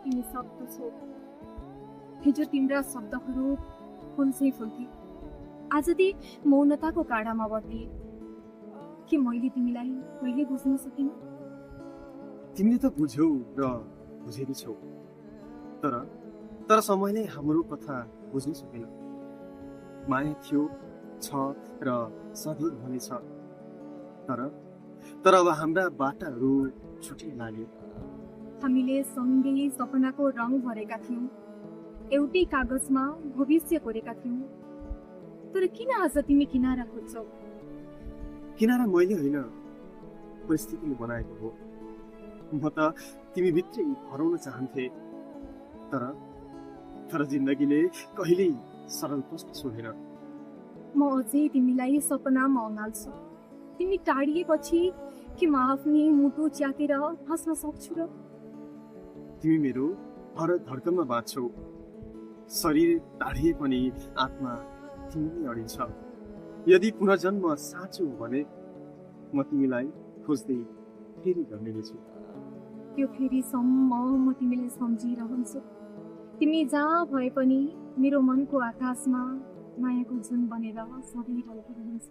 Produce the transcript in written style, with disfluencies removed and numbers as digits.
तिमी शब्द छौ। हिजो तिम्रा शब्दहरू फुल्छै फुल्थे, आज ती मौनताको काँडामा बदलिए। के मैले तिमीलाई कहिले बुझ्न सकिनँ? तिमीले त बुझ्यौ र बुझेकी छौ, तर तर समयले हाम्रो कथा बुझ्न सकेन। माया थियो, छ र सधैँ रहनेछ, तर तर अब हाम्रा बाटाहरू छुटिन लाग्यो। हामीले सँगै सपनाको रङ भरेका थियौँ, एउटै कागजमा भविष्य कोरेका थियौँ। तर किन आज तिमी किनारा खोज्छौ? किनारा मैले होइन, परिस्थितिले बनाएको हो। म त तिमी भित्रै हराउन चाहन्थे, तर तर जिन्दगीले कहिल्यै सरल प्रश्न सोधेन। म अझै तिमीलाई सपनामा अँगाल्छु। तिमी टाढिएपछि के म आफ्नै मुटु च्यातेर हाँस्न सक्छु र? तिमी मेरो हर धड्कनमा बाँच्छौ। शरीर टाढिए पनि आत्मा तिमीले अडिन्छ। यदि पुनर्जन्म साँचो हो भने म तिमीलाई खोज्दै फेरि जन्मिनेछु। त्यो फेरिसम्म म तिमीलाई सम्झिरहन्छु। तिमी जहाँ भए पनि मेरो मनको आकाशमा मायाको जुन बनेर सधैँ ढल्किरहन्छ।